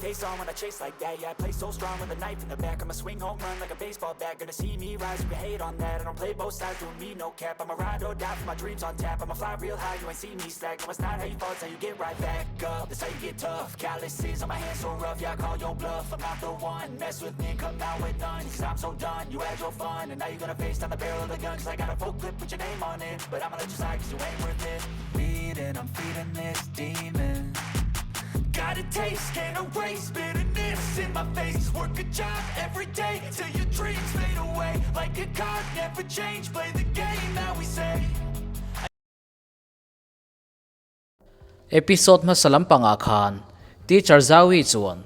Game face on when I chase like that. Yeah, I play so strong with a knife in the back. I'ma swing home run like a baseball bat. Gonna see me rise, you can hate on that. I don't play both sides, doing me no cap. I'ma ride or die for my dreams on tap. I'ma fly real high, you ain't see me slack. No, it's not how you fall, it's how you get right back up. That's how you get tough. Calluses on my hands so rough, yeah, I call your bluff. I'm not the one, mess with me and come out with none. Cause I'm so done, you had your fun. And now you're gonna face down the barrel of the gun. Cause I got a full clip, put your name on it. But I'ma let you slide cause you ain't worth it. Bleeding, I'm feeding this demon. Got a taste, can't erase bitterness in my face. Work a job every day till your dreams fade away. Like a card, never change, play the game that we say. Episode hmasa lampangah khan Teacher Zaui chuan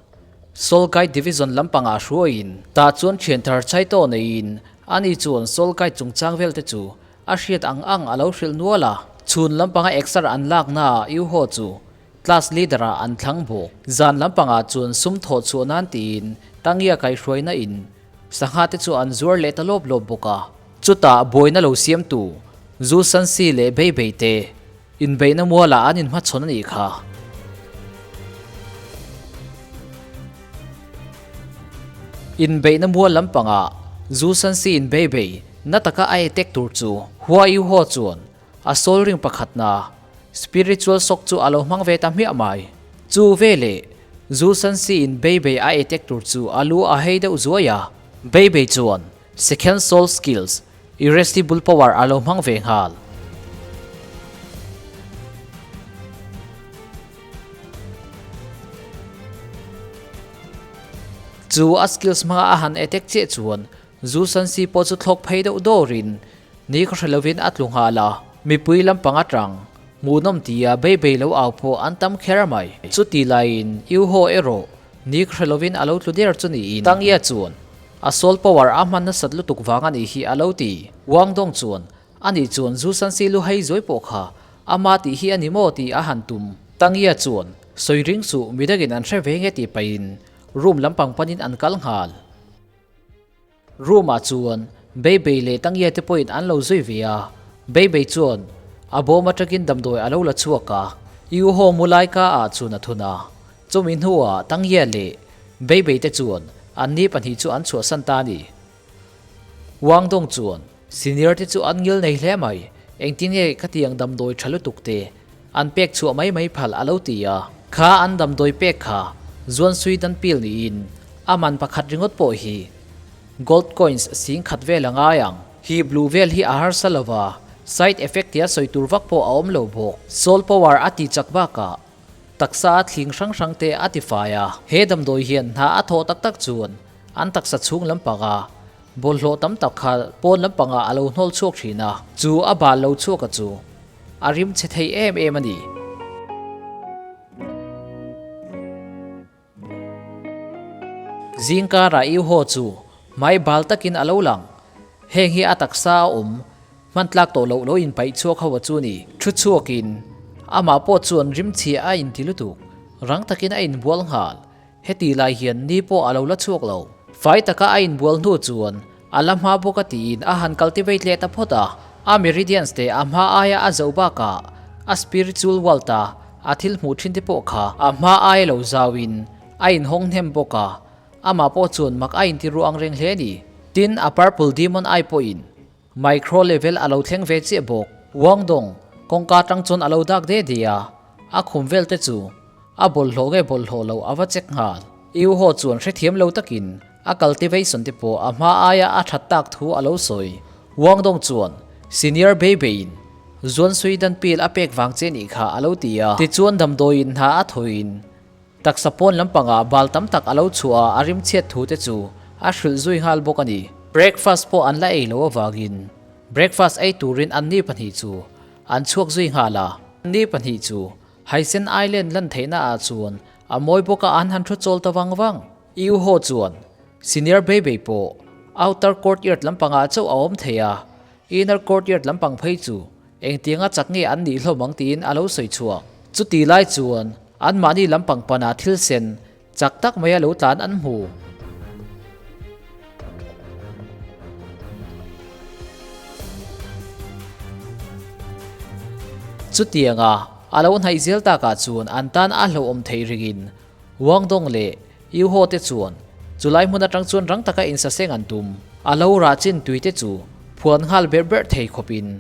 Soul Guide Division lampangah hruaiin tah chuan thian thar chai tawh neiin ani chuan Soul Guide chungchang vel te chu a hriat ang ang a lo hrilh nual a. Chhun lampanga exer an laknaah Yuho chu Class leader ah an thlang bawk. Zan lampangah chuan sum thawh chhuah nan tiin Tangia kaihhruaina in sangha te chu an zuar leh ta lawp lawp bawk a. Chutah buaina lo siamtu Zu Sansi leh Bei Bei te inbeihna mualah an inhmachhawn a nih kha. Inbeihna mual lampangah Zu Sansi in Bei Bei na taka a attack tur chu Hua Yu Ho chuan A soul ring pakhatna, spiritual shock chu a lo hmang ve ta hmiah mai. Chu veleh, Zu Sansi in Bei Bei a attack tur chu a lu a hei deuh zuai a. Bei Bei chuan second soul skills, irresistible power a lo hmang ve nghal. Chu a skills hmanga a han attack chiah chuan Zu Sansi pawh chu thlawk phei deuh dawrin Ni ka hre lovin a tlu nghal a, mipui lampang atang hmuhnawm tia bei bei lo au pawh an tam kher mai. Chuti laiin Iuho erawh ni ka hre lovin a lo tlu der chu niin Tangya chuan a soul power a hman nasat lutuk vang a nih hi a lo ti. Wang Dong chuan ani chuan Zu Sansi lu hei zuai pawh kha ama tih hi a ni maw tih a han tum. Tangya chuan sawi ring suh midangin an hre ve nge tih pahin room lampang panin an kal nghal. Room ah chuan Beibei leh Tangye te pawhin an lo zui ve a, Beibei chuan a bawm atangin damdawi a lo la chhuak a, I u haw mu lai ka ah chuan a thun a. Chumi hnuah Tangye leh Beibei te chuan an ni pahnih chu an chhuahsan ta a ni. Wang Dong chuan senior te chu an ngil nei hle mai, engtin nge khatiang damdawi tha lutuk te an pek chhuah mai mai phal a lo ti a. Kha an damdawi pek kha zuan sui dan pil niin a man pakhat ringawt pawh hi gold coins sing khat vel a ngai ang. Hi blue vel hi a harsa lo va, side effect tia sawi tur vak pawh a awm lo bawk. Soul power a ti chak bakah taksa a thling hrang hrang te a ti fai a. He damdawi hian hna a thawh tak tak chuan an taksa chhung lampanga bawlhhlawh tam tak kha pawn lampangah a lo hnawl chhuak thin a, chu a bal lo chhuak a chu. A rim chhe thei em em a ni. Zingkarah Iuho chu hmai bal takin a lo lang. Heng hi a taksa a awm, hman tlak tawh loh lo inpaih chhuak ho a chu ni. Thu chhuakin amah pawh chuan rim chhia a inti lutuk. Rang takin a inbual nghal. Heti lai hian ni pawh a lo la chhuak lo. Fai taka a inbual hnu chuan a la hma bawk a tiin a han cultivate leh ta phawt a. A meridians te a hma aia a zoh bakah a spiritual world a a thil hmuh thin te pawh kha a hma aia lo zauin a inhawng hnem bawk a. Amah pawh chuan mak a inti ruah ang reng hle a ni. Tin, a purple demon eye pawhin Micro level a lo thleng ve chiah bawk. Wang Dong, kawngka atang chuan a lo dak de de a, a khum vel te chu a bawlhhlawh nge bawlhhlawh lo a va check nghal. Yu Ho chuan hrethiam lo takin a cultivation te pawh a hma aia a that tak thu a lo sawi. Wang Dong chuan Senior Bei Bei-in Zuan Sui Dan pil a pek vang che nih kha a lo ti a. Tichuan damdawiin hna a thawiin Taksa pawn lampangah bal tam tak a lo chhuah a, a rimchhiat thu te chu a hrilh zui nghal bawk a ni. Breakfast pawh an la ei lo avangin breakfast ei turin anni pahnih chu an chhuak zui nghal a. Anni pahnih chu Haisen Island lan theihna ah chuan a mawi bawk a an han thu chawl ta vang vang. I u haw chuan Senior Beibei pawh outer courtyard lampangah chauh a awm thei a, inner courtyard lampang phei chu Engtianga chak nge an nih hlawm ang tiin a lo sawi chhuak. Chuti lai chuan anmahni lampang pana thil sen chak tak maia lo tlan an hmu. Chutianga a lo hnaih zel takah chuan an tan a hlauhawm theih ringin. Wang Dong leh Yu Ho te chuan chulai hmun atang chuan rang taka insaseng an tum. A lo rah chin tui te chu phuan nghal berh berh thei khawpin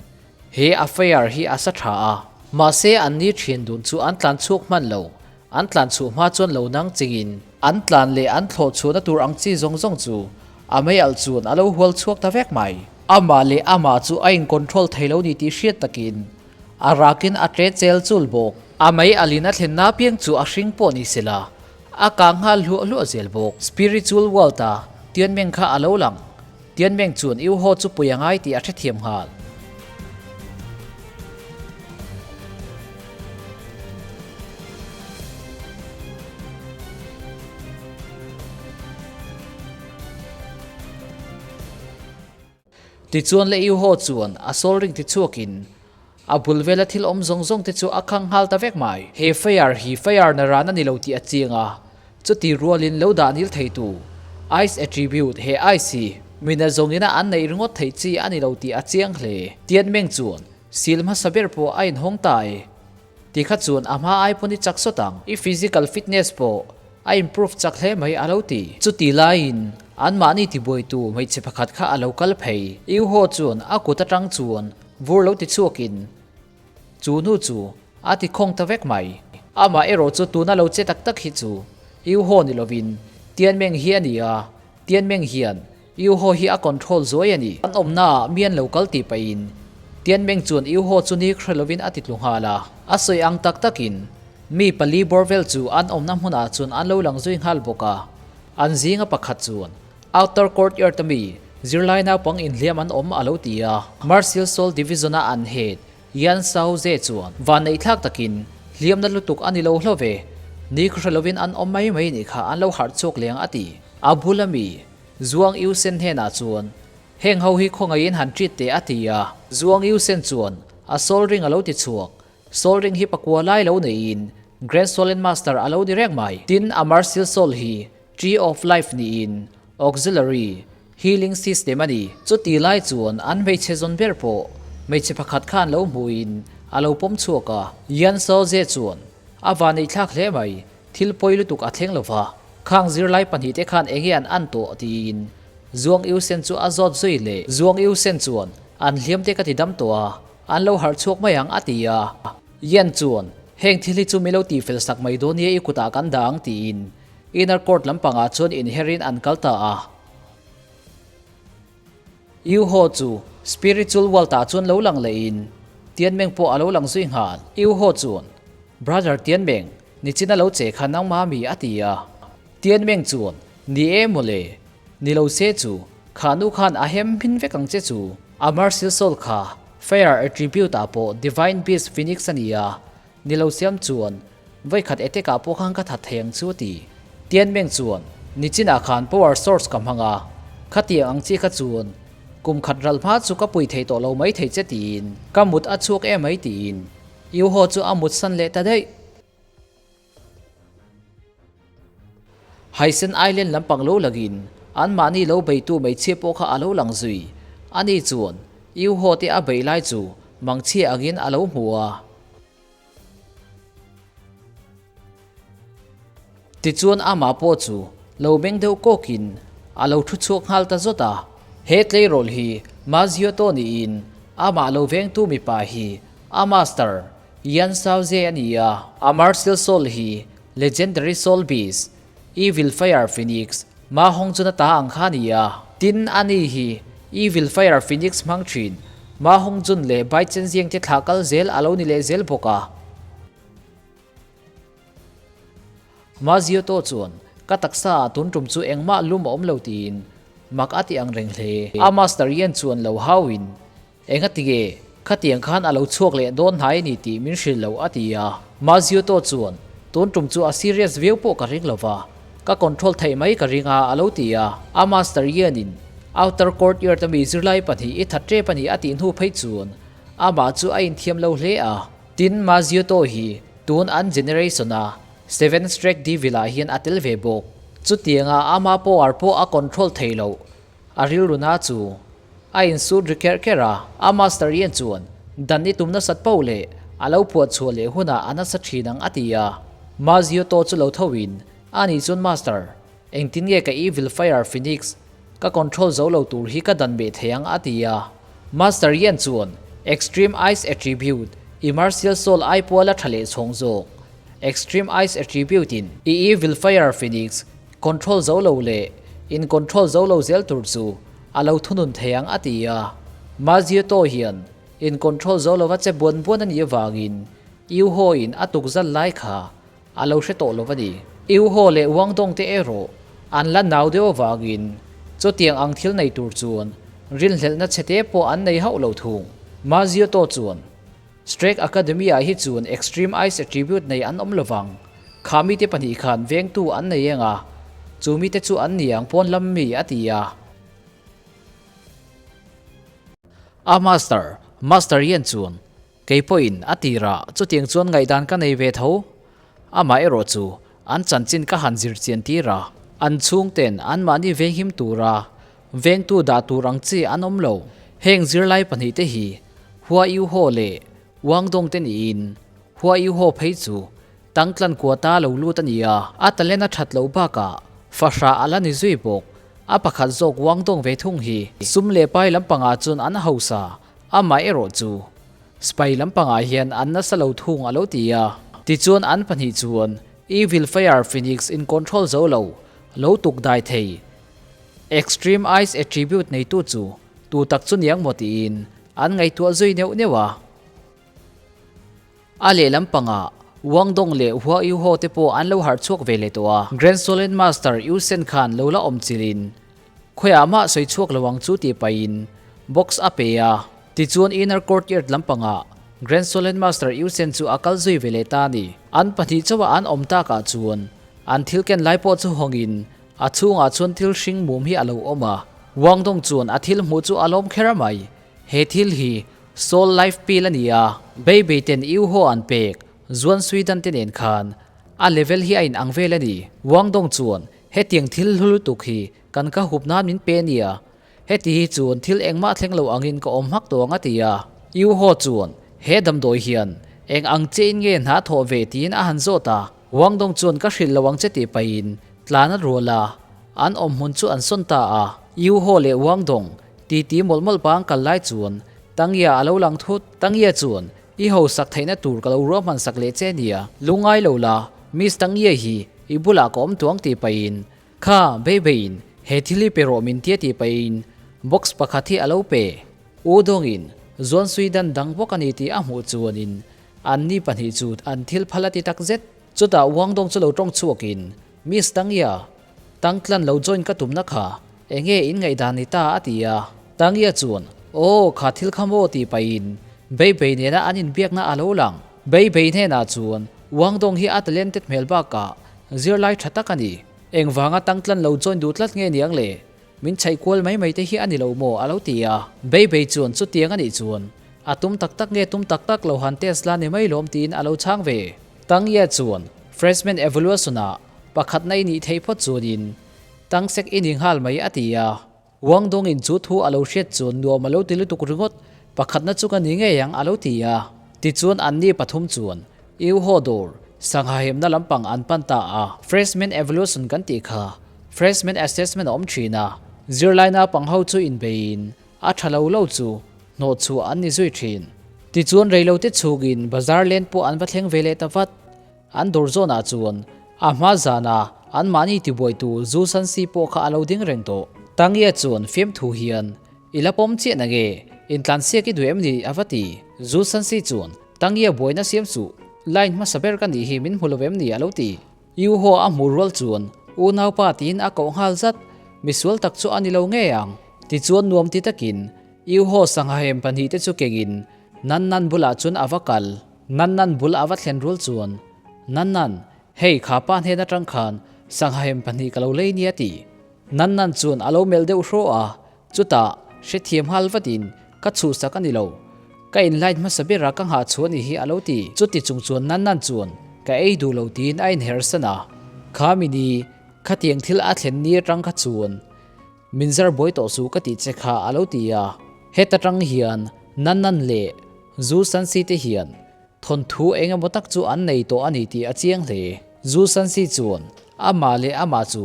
he affair hi a sa tha a. Mahse an ni thian dun chu an tlan chhuak hman lo. An tlan chhuh hma chuan lo nang chingin an tlan leh an thlawh chhuahna tur ang chi zawng zawng chu a mei alh chuan a lo hual chhuak ta vek mai. Amah leh amah chu a in control thei lo ni tih hriat takin a rakin a tle chel chul bawk. A mei alin a thlenna piang chu a hring pawh ni sela a kang nghal hluah hluah zel bawk. Spiritual world a Tianmeng kha a lo lang. Tianmeng chuan Yu Ho chu pui a ngai tih a hrethiam nghal. Tichuan le Yu Ho chuan a soul ring ti chhuakin a bul vela thil awm zawng zawng te chu a khang nghal ta vek mai. He fire hi fire na ran a ni lo tih a chiang a, chuti rualin lo dah nil theitu ice attribute he ice hi mina zawngina an neih ringawt theih chi a ni lo tih a chiang hle. Tianmeng chuan sil hmasa ber pawh a inhawng ta e. Ti kha chuan a hma ai pawn i chak sawt ang. I physical fitness pawh a improve chak hle mai a lo ti. Chuti laiin anmahni tibuaitu hmeichhe pakhat kha a lo kal phei. Yu Ho chuan a kut atang chuan vur lo ti chhuakin chu hnu chu a ti khawng ta vek mai. Amah erawh chu tuna lo che tak tak hi chu Yu Ho ni lovin Tianmeng hi a ni a, Tianmeng hian Yu Ho hi a control zuai a ni. An awmnaah mi an lo kal tih pahin Tianmeng chuan Yu Ho chu ni hre lovin a ti tlu nghal a. A sawi ang tak takin mi pali bawr vel chu an awmna hmunah chuan an lo lang zui nghal bawk a. An zinga pakhat chuan Outer Courtyard a mi zirlai naupang inhliam an awm a lo ti a. Martial Soul Division-a an head Yan Sao Ze chuan vanneih thlak takin hliamna lutuk a ni lo hlo ve, ni hre lovin an awm mai mai nih kha an lo harh chhuak leng a ti. A bula mi Zuang Yu Sen hnenah chuan, Heng ho hi khawngaihin han treat teh a ti a. Zuang Yu Sen chuan a soul ring a lo ti chhuak. Soul ring hi pakua lai lo neiin Grand Solen Master a lo ni reng mai. Tin, a Martial Soul hi Tree of Life niin Auxiliary Healing System a ni. Chuti lai chuan an hmeichhe zawn ber pawh hmeichhe pakhat khan lo hmuhin a lo pawm chhuak a. Yan Sao Ze chuan a vanneih thlak hle mai. Thil pawi lutuk a thleng lova, khang zirlai pahnihte khan enge an an tawh tiin Zuang Yu Sen chu a zawt zui leh. Zuang Yu Sen chuan, An hliamte ka ti dam tawh a, an lo harh chhuak mai ang a ti a. Yan chuan, Heng thil hi chu mi lo tihfel sak mai dawn nia i kutah kan dah ang tiin Inner Court lampangah chuan inherin an kal ta a. Yu Ho chu spiritual world ah chuan lo lang lehin Tianmeng pawh a lo lang zui nghal. Yu Ho chuan, Brother Tianmeng, nichin a lo che kha nangmah mi a ti a. Tianmeng chuan, Ni e mawle, ni lo se chu, kha nu khan a hem hmin vek ang che chu. A martial soul kha fire attribute ah pawh divine beast phoenix a ni a, ni lo siam chuan Vawikhat etek ah pawh khan ka that thei ang chu a ti. Tianmeng chuan, Nichinah khan power source ka hmang a, khatiang ang chi kha chuan kum khat ral hma chu ka pui thei tawh lo mai thei che tiin ka mut a chhuak em mai tiin Yu Ho chu a mut san leh ta daih. Haisen Island lampang lo langin anmahni lo beitu hmeichhia pawh kha a lo lang zui. Ani chuan Yu Ho te a bei lai chu mangchhia angin a lo hmu a. Tichuan amah pawh chu lo meng deuh kawkin a lo thu chhuak nghal ta zawt a. He tleirawl hi Mazioto niin amah lo vengtu mipa hi a master Yan Shaoze a ni a. A martial soul hi legendary soul beast Evil Fire Phoenix Ma Hongjun-a ta ang kha a ni a. Tin, ani hi Evil Fire Phoenix hmang thin Ma Hongjun leh Bai Chenziang te thlah kal zel a lo ni leh zel bawk a. Ma Zioto chuan, Ka taksa ah tun tum chu engmah lum a awm lo tiin mak a ti ang reng hle. A master Yen chuan lo hauin, Engatinge, khatiang khan a lo chhuak leh dawn hnai a ni tih min hrilh lo a ti a. Mazioto chuan, Tun tum chu a serious viau pawh ka ring lova, ka control theih mai ka ring a a lo ti a. A master hianin outer courtyard a mi zirlai pahnih i that tep a ni a tih hnu phei chuan amah chu a inthiam lo hle a. Tin, Mazioto hi tun an generation a Seven Strike Devil ah hian a tel ve bawk. Chutianga ama power pawh a control thei loh A rilru na chu a insut ri kerh kerh a, a master Ian chuan dan i tum nasat poh leh a lo phuah chhuah leh hunah a nasa thin ang a ti a. Mazio to chu lo tho in Ani chuan Master, engtin nge ka Evil Fire Phoenix ka control zo lo tur hi ka dan beh thei ang a ti a. Master Yen chuan Extreme Ice Attribute i Martial Soul ai pual a tha leh chhawng zawk. Extreme Ice Attribute in i Evil Fire Phoenix control zo lo leh in control zo lo zel tur chu a lo thunun thei ang a ti a. Mazioto hian in control zo lova che buan buan a nih avangin Yu Ho in a tukzal lai kha a lo hre tawh lo a ni. Yu Ho leh Wang Dong te erawh an la nau deuh avangin chutiang ang thil nei tur chuan rinhlelhna chhete pawh an nei hauh lo thung. Mazioto chuan Strake Academy ah hi chuan Extreme Ice Attribute nei an awm lovang. Kha mite pahnih khan vengtu an nei eng a, chu mite chu an ni ang pawn lam mi a ti a. A master, Master Yen chuan kei pawhin a tirah chutiang chuan ngaihdan ka nei ve tho. Amah erawh chu an chanchin ka han zir chian tir a, an chhungten anmahni venghim tura vengtu dah tur ang chi an awm lo. Heng zirlai pahnihte hi Hua Yu Ho leh Wang Dong te niin Hua Yu Ho phei chu Tangtlan kuata lo lut a ni a, a talent a that loh bakah fahrah a la ni zui bawk. A pakhat zawk Wang Dong ve thung hi sum leh pai lampangah chuan an hausa, amah erawh chu Spy lampangah hian an nasa lo thung a lo ti a. Tichuan an pahnih chuan Evil Fire Phoenix in control zo lo, lo tuk dai thei. Extreme Ice Attribute neitu chu tu tak chu niang maw tiin an ngaihtuah zui neuh neuh a. A lehlam pangah Wang Dong leh Hua Yu Ho te pawh an lo harh chhuak ve leh tawh a. Grand Solen Master Yu Sen khan lo la awm chilhin khawiah mah sawi chhuak lo ang chu tih pahin box a pe a. Tichuan Inner Courtyard lampangah Grand Solen Master Yu Sen chu a kal zui ve leh ta a ni. An pahnih chauha an awm takah chuan an thil ken lai pawh chu hawngin a chhungah chuan thil hring mum hi a lo awm a. Wang Dong chuan a thil hmuh chu a lawm kher mai. He thil hi Soul Life Pill a ni a, Baby ten Yu Ho an pek, Zuan Sweden te nen khan a level hi a in ang vel a ni. Wang Dong chuan hetiang thil hlu lutuk hi kan ka hup nan min pe nia, heti hi chuan thil engmah thleng lo angin ka awm hmak tawh ang a ti a. Yu Ho chuan he damdawi hian eng ang che in nge hna thawh ve tiin a han zawt a, Wang Dong chuan ka hrilh lo ang che tih pahin tlan a rual a, an awm hmun chu an sawn ta a. Yu Ho leh Wang Dong Titi mawlh mawlh pang kal lai chuan Tangya a lo lang thut. Tangya chuan, I ho sak theihna tur ka lo ruahman sak leh che nia. Lungngai lo la, Miss Tangya hi i bulah ka awm tuang tih pahin, Kha, Beibeiin he thil hi pe rawh min tia tih pahin box pakhat hi a lo pe. U Dawngin Zuan Sui dan dang bawk a ni tih a hmuh chuanin anni pahnih chu an thil phal a ti tak zet. Chutah Wang Dong chu lo tawng chhuakin, Miss Tangya, Tangtlan lo join ka tumna kha enge in ngaihdan ni ta a ti a. Tangia chuan, Aw, kha thil kha maw tih pahin Beibei nena an inbiakna a lo lang. Beibei hnenah chuan Wang Dong hi a talented hmel bakah zirlai tha tak a ni. Engvanga Tangtlan lo join duh tlat nge niang le? Min chhaih kual mai mai te hi a ni lo maw a lo ti a. Beibei chuan chutiang a nih chuan a tum tak tak nge tum tak tak lo han test la ni mai lawm tiin a lo chhang ve. Tangia chuan Freshman Evaluation-ah Pakhatna i nih theih phawt chuanin Tangsek i ni nghal mai a ti a. Wang Dongin chu thu a lo hriat chuan nuam a lo ti lutuk ringawt, pakhatna chu ka ni ngei ang a lo ti a. Tichuan anni pathum chuan Yu Ho dawr sangha hemna lampang an pan ta a. Freshman Evolution kan tih kha Freshman Assessment a awm thin a, zirlai naupang ho chu inbeiin a tha lo lo chu hnawh chhuah an ni zui thin. Tichuan reilote chhungin bazar len pawh an va thleng ve leh ta vat. An dawr zawnah chuan a hma zana anmahni tibuaitu Zu Sansi pawh kha a lo ding reng tawh. Tangia chuan fiamthu hian, I la pawm chiah na nge? Intlansiak i duh em ni? a va ti. Zu Sansi chuan, Tangia buaina siam suh, line hmasa ber ka nih hi min hmu lo em ni? a lo ti. Yu Ho a hmuh rual chuan, Unaupa tiin a koh nghal zat. Misual tak chu a ni lo ngei ang. Tichuan nuam ti takin Yu Ho sangha hem pahnihte chu kengin Nan Nan bulah chuan a va kal. Nan Nan bul a va thlen rual chuan, Nan Nan, hei kha pa hnen atang khan sangha hem pahnih ka lo lei nia ti. Nan Nan chuan a lo melh deuh hraw a, chutah hrethiam nghal vatin ka chhuhsak a ni lo. Ka inline hmasa bera ka nghah chhuah ni hi a lo ti. Chuti chung chuan Nan Nan chuan ka ei duh lo tiin a inhersan a, kha mini khatiang thil a thlen ni atang kha chuan Min zar buai tawh suh ka tih che kha a lo ti a, heta tang hian Nan Nan leh Zu Sansi te hian thawnthu eng emaw tak chu an nei tawh a ni tih a chiang hle. Zu Sansi chuan Amah leh amah chu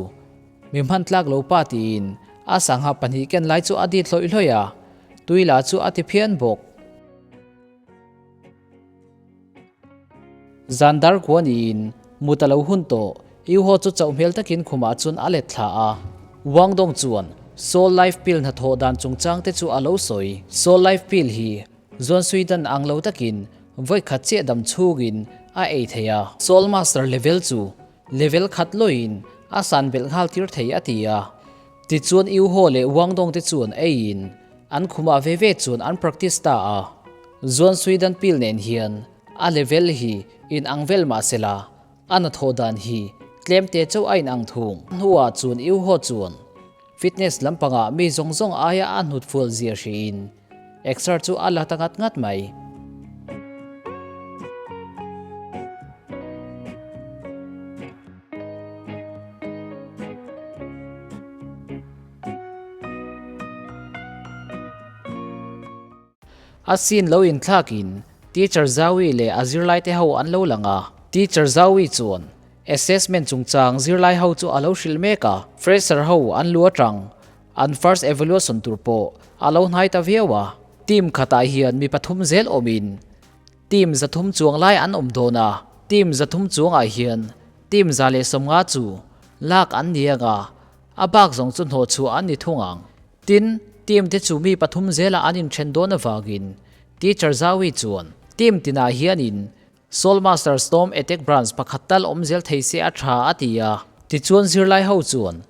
mi hman tlak lo pa tiin a sangha pahnih ken lai chu a dit hlawih hlawih a, tui la chu a ti phian bawk. Zan dar kua niin mut a lo hun tawh, Iuho chu chauh hmel takin khumah chuan a let thla a. Wang Dong chuan Soul Life Pill hnathawh dan chungchang te chu a lo sawi. Soul Life Pill hi Zuan sui dan ang lo takin vawi khat chiah dam chhungin a ei thei a. Soul Master level chu level khat lawiin a san belh nghal tir thei a ti a. Tichuan Iuho leh Wang Dong te chuan eiin an khumah ve ve chuan an practice ta a. Zuan sui dan pil nen hian a level hi in ang vel mah sela a hnathawh dan hi tlem te chauh a inang thung. Hnuah chuan Iuho chuan fitness lampangah mi zawng zawng aia a hnut fual zia hriin Exer chu a la ta ngat ngat mai. A scene lo inthlakin Teacher Zawi leh a zirlaite ho an lo lang a. Teacher Zawi chuan assessment chungchang zirlai ho chu a lo hrilh mek a. Fresher ho an lu atang An first evaluation tur pawh a lo hnai ta viau a, team khatah hian mi pathum zel awmin team 300 chuang lai an awm dawn a, team 300 chuangah hian team 150 chu lak an ni ang a, a bak zawng chu hnawh chhuah an ni thung ang. Tin, team te chu mi pathum zela an inthen dawn avangin teacher Zawi chuan team tinah hianin Soul Master Storm Attack Branch pakhat tal awm zel thei se a tha a ti a, tichuan zirlai ho chuan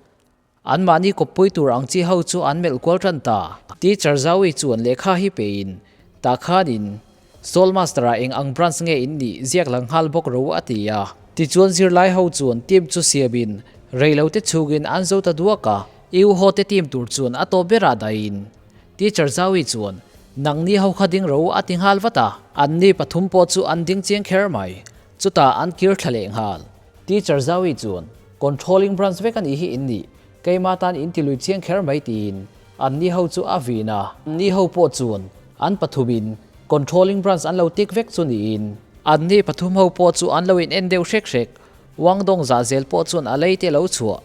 Anmahni kawppui tur ang chi ho chu an melh kual tan ta. Teacher Zawi chuan lehkha hi pein, Tah khanin Soul Master-ah eng ang branch nge in nih ziak lang nghal bawk ro a ti a. Tichuan zirlai ho chuan team chu siamin reilote chhungin an zo ta duak a. Eu ho te team tur chuan a tawp berah dahin Teacher Zawi chuan Nangni ho kha ding ro a ti nghal vat a. Anni pathum pawh chu an ding chiang kher mai. Chutah an kir thla leh nghal. Teacher Zawi chuan, Controlling branch vek a nih hi in nih, keimah tan in ti lui chiang kher mai tiin an ni ho chu a vin a. An ni ho pawh chuan an pathumin Controlling branch an lo tik vek chu niin. An ni pathum ho pawh chu an lo in en deuh hrek hrek, Wang Dong zah zel pawh chuan a lei te lo chhuah.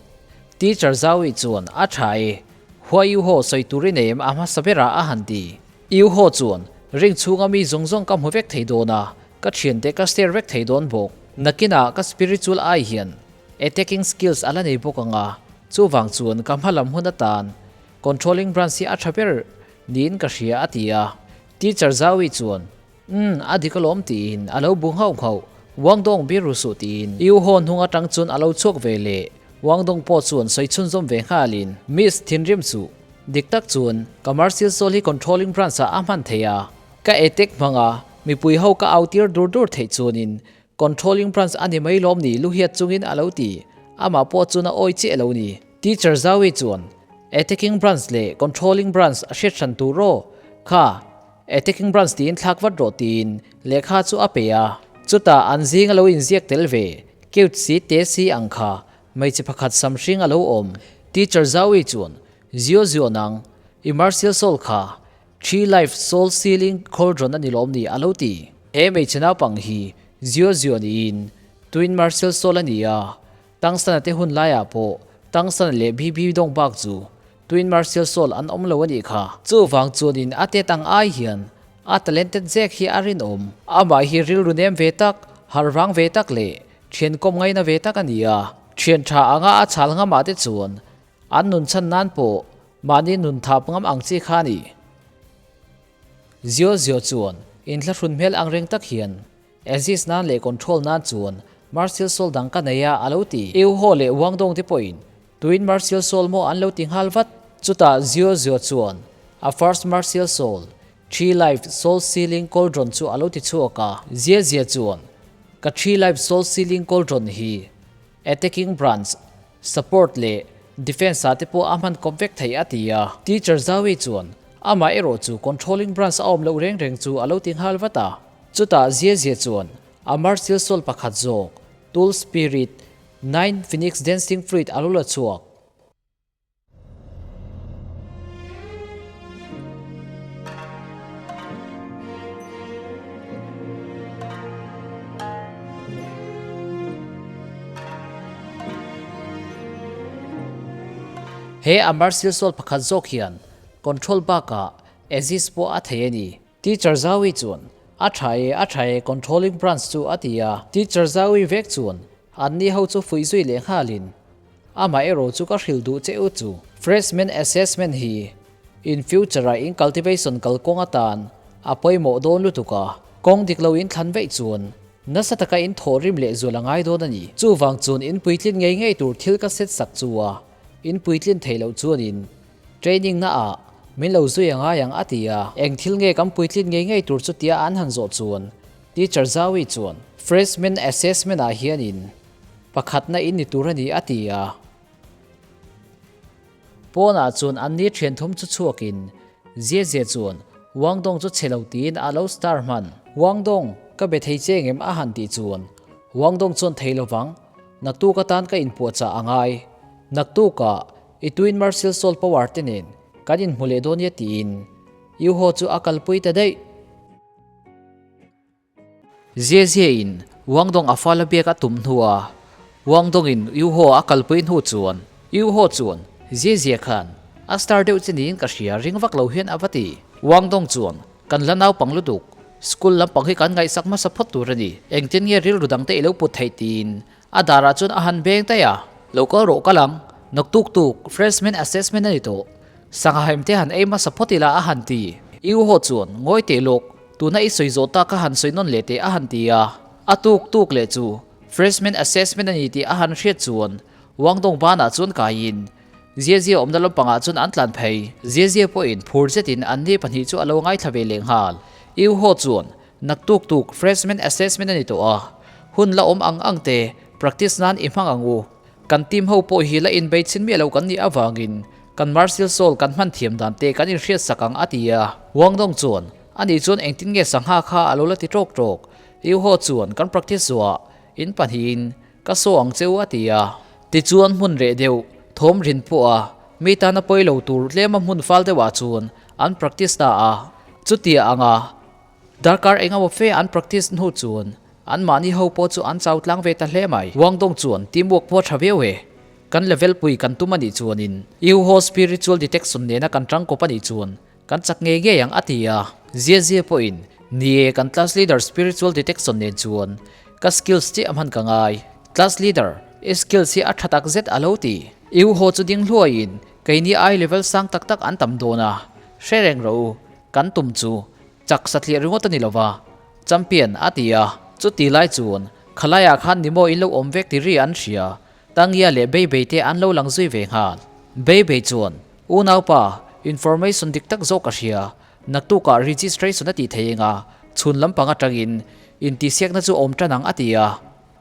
Teacher Zawi chuan, A tha e, Hua Yu Ho sawi tur i nei em a hmasa berah a han ti. Yu Ho chuan, Ring chhunga mi zawng zawng ka hmu vek thei dawn a, Ka thiante ka share vek thei dawn bawk. Nakinah ka spiritual eye hian attacking skills a la nei bawk ang a, chuvang chuan ka hma lam hun atan controlling branch hi a tha ber niin ka hria a ti a. Teacher Zawi chuan, Umm, a dik alawm tiin a lo bu nghauh nghauh. Wang Dong bir ru suh tiin Yu Ho hnung atang chuan a lo chhuak ve leh. Wang Dong pawh chuan sawi chhunzawm ve nghalin, Miss, thinrim suh. Dik tak chuan ka martial soul hi controlling branch ah a hman thei a. Ka attack hmang a, mipui ho ka au tir dur dur theih chuanin controlling branch a ni mai lawm ni luhiat chungin a lo ti. Amah pawh chuan a awi chiah lo ni. Teacher Zawi chuan attacking branch leh controlling branch a hriat hran tur aw. Kha, attacking branch tiin thlak vat rawh tiin lehkha chu a pe a. Chutah an zing a lo inziak tel ve, cute si te si ang kha hmeichhe pakhat sam hring a lo awm. Teacher Zawi chuan Zio zio nang, i martial soul kha Tree Life Soul Sealing Cauldron a ni lawm ni a lo ti. He hmeichhe naupang hi Zio Zio niin Twin Martial Soul a ni a, Tangsana te hun laiah pawh Tangsana leh BB Dong bak chu Twin Martial Soul an awm lo a nih kha. Chuvang chuanin a tet ang ai hian a talented zek hi a rinawm. Amah hi rilru nem ve tak, harh vang ve tak leh thian kawm ngaina ve tak a ni a, thian tha anga a chhal ngamah te chuan An nun chhan nan pawh mahni nun thap ngam ang chi kha a ni. Zio Zio chuan inthlahrun hmel ang reng tak hian Aziz nan leh control nan chuan Martial Soul dang ka nei a a lo ti. Eu Ho leh Wang Dong te pawhin tuin Martial Soul maw an lo ti nghal vat. Chutah Zio Zio chuan a first Martial Soul, Tree Life Soul Sealing Cauldron chu a lo ti chhuak a. Zia Zia chuan ka Tree Life Soul Sealing Cauldron hi Attacking Branch Support leh Defence ah te pawh a hman kawp vek thei a ti a. Teacher Zawi chuan amah erawh chu Controlling Branch a awm loh reng reng chu a lo ti nghal vat a. Chutah Zia Zia chuan a martial soul pakhat zawk, Tool Spirit, Nine Phoenix Dancing Fluid a lo la chhuak. He a martial soul pakhat zawk hian control bakah assist pawh a thei a ni. Teacher Zaui chuan, A tha e, a tha e, controlling branch chu a ti a. Teacher Zaui vek chuan anni ho chu fuih zui leh nghalin, Amah erawh chu ka hrilh duh che u chu. Freshman assessment hi in future-ah in cultivation kalkawng atan a pawimawh dawn lutuk a, kawng dik lo in thlan veih chuan nasa taka in thawhrim leh zual a ngai dawn a ni. Chuvang chuan in puitlin ngei ngei tur thil ka set sak chu a, in puitlin theih loh chuanin training na ah min lo zui a ngai ang a ti a. Eng thil nge kan puitlin ngei ngei tur chu tia an han zawh chuan Teacher Zaui chuan Freshman assessment ah hianin pakhatna in ni tur a ni a ti a. Pawnah chuan an ni thian thum chu chhuakin Zia Zia chuan Wang Dong chu chhe lo tiin a lo star hman. Wang Dong, ka be thei che ngem a han tih chuan Wang Dong chuan thei lovang, naktuk atan ka inpuahchah a ngai. Naktukah i twin martial soul power te nen kan inhmu leh dawn nia tiin Yu Ho chu a kalpui ta daih. Zia Zia in Wang Dong a fal a biak a tum hnu a, Wang Dong in Yu Ho a kalpui hnu chuan Yu Ho chuan Zia Zia khan a star deuh che niin ka hria ring vak lo hian a va ti. Wang Dong chuan kan la naupang lutuk, school lampang hi kan ngaihsak hmasa phawt tur a ni, engtin nge rilru dangte i lo put theih tiin a darah chuan a han beng daih a. Lo kal rawh kal ang, naktuk tuk freshman assessment a ni tawh, sangha hem te han ei hmasa phawt ila a han ti. Yu Ho chuan ngawi teh lawk, Tuna i sawi zawh tak a han sawi nawn leh teh a han ti a, a tuk tuk leh chu Freshman Assessment a ni tih a han hriat chuan Wang Dong banah chuan kaiin Zia Zia awmna lampangah chuan an tlan phei. Zia Zia pawhin phur zetin anni pahnih chu a lo ngaithla ve leh nghal. Yu Ho chuan Naktuk tuk Freshman Assessment a ni tawh a, hun la awm ang ang te practice nan i hmang ang u. Kan team ho pawh hi la inbei chhin miah lo kan nih avangin kan martial soul kan hman thiam dan te kan inhriat sak ang a ti a. Wang Dong chuan Ani chuan engtin nge sangha kha a lo la ti tawk tawk. Yu Ho chuan kan practice zuah in pahnihin ka saw ang che u a ti a. Tichuan hmun reh deuh thawm rin pawh a mi tana pawi lo tur tlema hmun fal deuhah chuan an practice ta a. Chutia anga darkar engemaw fe an practice hnu chuan anmahni ho pawh chu an chau tlang ve ta hle mai. Wang Dong chuan teamwork pawh a tha viau e. Kan level pui kan tum a nih chuanin Yu Ho spiritual detection nena kan tangkawp a nih chuan Kan chak ngei ngei ang a ti a. Zia zia pawhin, Ni e, kan class leader spiritual detection nen chuan ka skills chiah hman ka ngai. Class leader, i skills hi a tha tak zet a lo ti. I u haw chu ding hluaiin keini ai level sang tak tak an tam dawn a, hre reng rawh u, kan tum chu chak satliah ringawt a ni lova, champion a ti a. Chuti lai chuan khalaiah khan ni maw in lo awm vek ti ri an hria, Tangia leh Beibei te an lo lang zui ve nghal. Beibei chuan Unaupa, information dik tak zawk ka hria. Naktukah registration a tih thei eng a, chhun lampang atangin intihsiakna chu awm tan ang a ti a.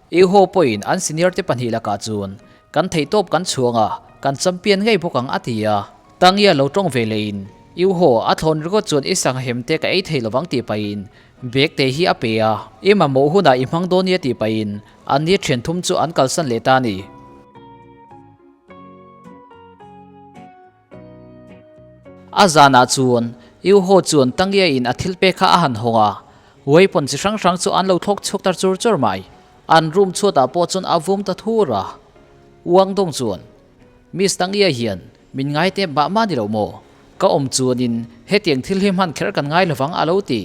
Iho pawhin an senior te pahnih lakah chuan kan theihtawp kan chhuang a, kan champion ngei bawk ang a ti a. Tangia lo tawng ve lehin, Iho, a thlawn ringawt chuan i sangha hem te ka ei thei lovang tih pahin bag te hi a pe a. I mamawh hunah i hmang dawn nia tih pahin anni thian thum chu an kalsan leh ta a ni. A zanah chuan Yu Ho chuan Tangye in a thil pek kha a han hawng a, weapon chi hrang hrang chu an lo thlawk chhuak ta chur chur mai. An room chhuatah pawh chuan a vum ta thur a. Wang Dong chuan, Miss Tangye hian min ngai tep mah mah ni lo maw? Ka awm chuanin hetiang thil hi hman kher kan ngai lovang a lo ti.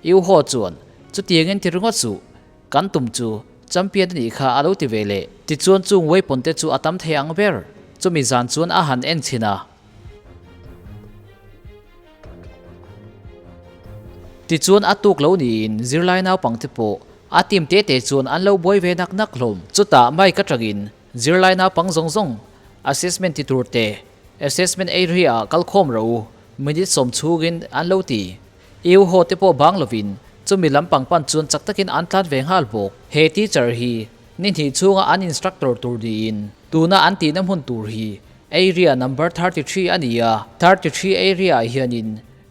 Yu Ho chuan, Chutiangin ti ringawt suh. Kan tum chu champion a nih kha a lo ti ve leh. Tichuan chung weapon te chu a tam thei ang ber. Chumi zan chuan a han en chhin a. Tichuan a tuk lo niin zirlai naupangte pawh a team te te chuan an lo buai ve nak nak hlawm. Chutah mic atangin zirlai naupang zawng zawng assessment ti tur te assessment area ah kal khawm rawh u minute sawm chhungin an lo ti. Eu ho te pawh bang lovin chumi lampang pan chuan chak takin an tlan ve nghal bawk. He teacher hi ni hnih chhunga an instructor tur niin tuna an tihna hmun tur hi area number 33 a ni a, 33 area ah hianin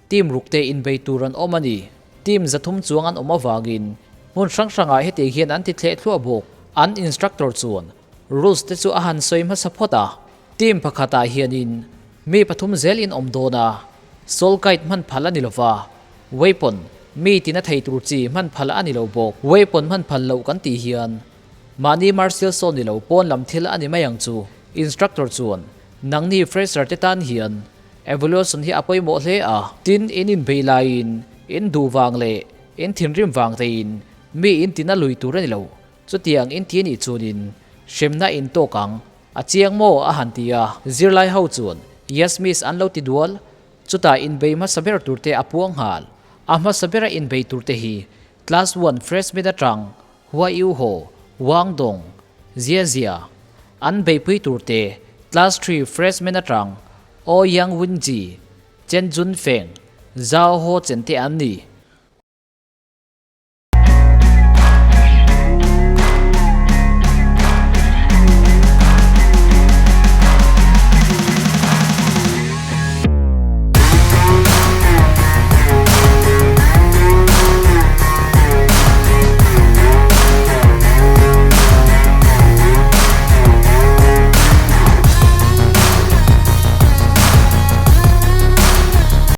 team ruk te inbei tur an awm a ni. Team zathum chuang an awm avangin hmun hrang hrangah heti hian an ti thleh thluah bawk. An instructor chuan rules te chu a han sawi hmasa phawt a, team pakhatah hianin mi pathum zel in awm dawn a, Soul guide hman phal a ni lova, weapon, mi tina thei tur chi hman phal a ni lo bawk. Weapon hman phal loh kan tih hian mahni martial soul ni lo pawn lam thil a ni mai ang chu. Instructor chuan Nangni fresher te tan hian evaluation hi a pawimawh hle a. Tin, in inbei laiin in duh vang leh in thinrim vang tein mi in tina lui tur a ni lo. Chutiang in ti nih chuanin hremna in tawk ang. A chiang maw? a han ti a. Zirlai ho chuan Yes miss an lo ti dual. Chutah inbei hmasa ber turte a puang nghal. A hmasa bera inbei turte hi Class one freshman atang Hua Yu Ho, Wang Dong, Zia Zia an beipui turte Class 3 freshman atang O Yang Wun Ji, Chen Jun Feng, Zhao Ho Chen te an ni.